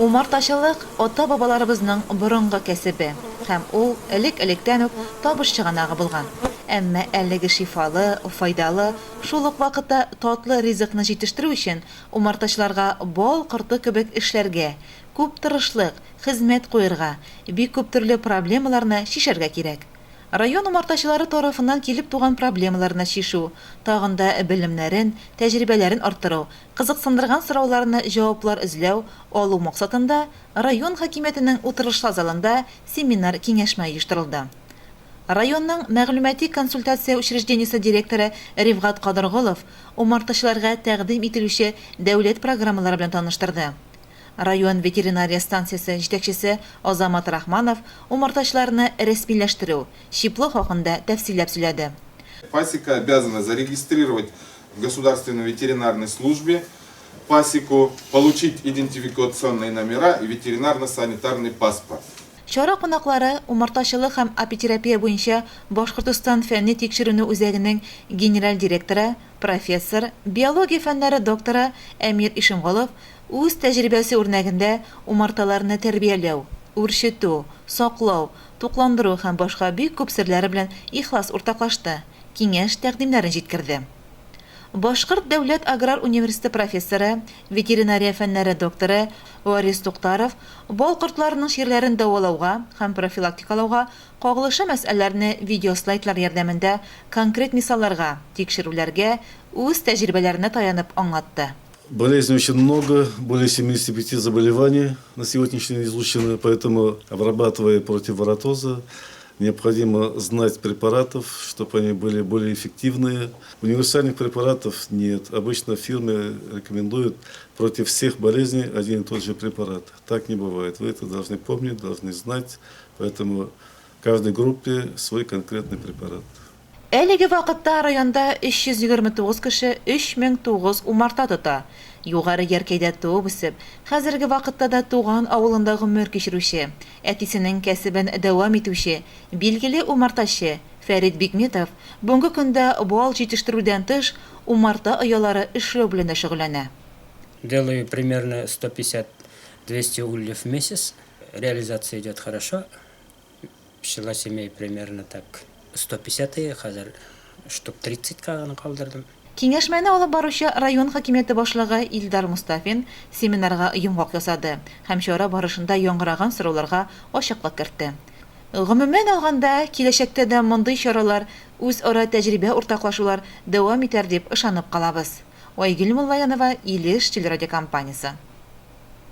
Умартачылык, ата-бабаларыбызның борынгы кәсебе һәм ул элек-электән үк табыш чыганагы булган. Әмма әлеге шифалы, файдалы, шул ук вакытта татлы ризыкны җитештерү өчен умартачыларга бал корты кебек эшләргә, күп тырышлык, хезмәт куерга, бик күп төрле проблемаларны чишәргә кирәк. Район умартачылары тарафыннан килеп туган проблемаларны чишү, тагын да белемнәрен, тәҗрибәләрен арттыру, кызыксындырган сорауларына җаваплар эзләү, алу максатында район хакимиятенең утырышлар залында семинар-киңәшмә оештырылды. Районның мәгълүмати-консультация учреждениесе директоры Рифгать Кадырголов умартачыларга тәкъдим ителүче дәүләт программалары белән таныштырды. Район ветеринария станциясе җитәкчесе Азамат Рахманов умартачыларны рәсмиләштерү, чиплау хакында тәфсилләп сөйләде. Пасека обязана зарегистрировать в Государственной ветеринарной службе пасеку, получить идентификационные номера и ветеринарно-санитарный паспорт. Чара кунаклары, умартачылык һәм апитерапия буенча Башкортостан фәнни-тикшеренү үзәгенең генераль директоры, профессор, биология фәннәре докторы Әмир Ишемголов үз тәҗрибәсе үрнәгендә умарталарны тәрбияләү, үрчетү, саклау, тукландыру һәм башка бик күп серләре белән ихлас уртаклашты, киңәш-тәкъдимнәрен җиткерде. Башкорт дәүләт аграр университеты профессоры, ветеринария фәннәре докторы Варис Туктаров бал кортларының чирләрен дәвалауга һәм профилактикалауга кагылышы мәсьәләләрне видеослайдлар ярдәмендә конкрет мисалларга, тикшерүләргә, үз тәҗрибәләренә таянып аңлатты. Болезней очень много, более 75 заболеваний на сегодняшний день изучено, поэтому, обрабатывая против варотоза, необходимо знать препаратов, чтобы они были более эффективные. Универсальных препаратов нет. Обычно фирмы рекомендуют против всех болезней один и тот же препарат. Так не бывает. Вы это должны помнить, должны знать. Поэтому каждой группе свой конкретный препарат. Әлеге вакытта районда 329 кеше 3009 умарта тота. Югары Яркәйдә туып-үсеп, хәзерге вакытта да туган авылында гомер кичерүче, әтисенең кәсебен дәвам итүче, билгеле умартачы Фәрит Бикметов бүгенге көндә бал җитештерүдән тыш, умарта оялары эшләү белән дә шөгыльләнә. Делаю примерно 150-200 ульев в месяц. Реализация идет хорошо. Пчела семей примерно так 150 ие, хәзер штук 30 ка гына калдырдым. Киңәшмәне алып баручы район хакимияте башлыгы Илдар Мостафин семинарга йомгак ясады һәм чара барышында яңгыраган сорауларга ачыклык кертте. Гомумән алганда, киләчәктә дә мондый чаралар, үзара тәҗрибә уртаклашулар дәвам итәр дип ышанып калабыз. Айгөл Муллаянова, Илеш телерадиокомпаниясе.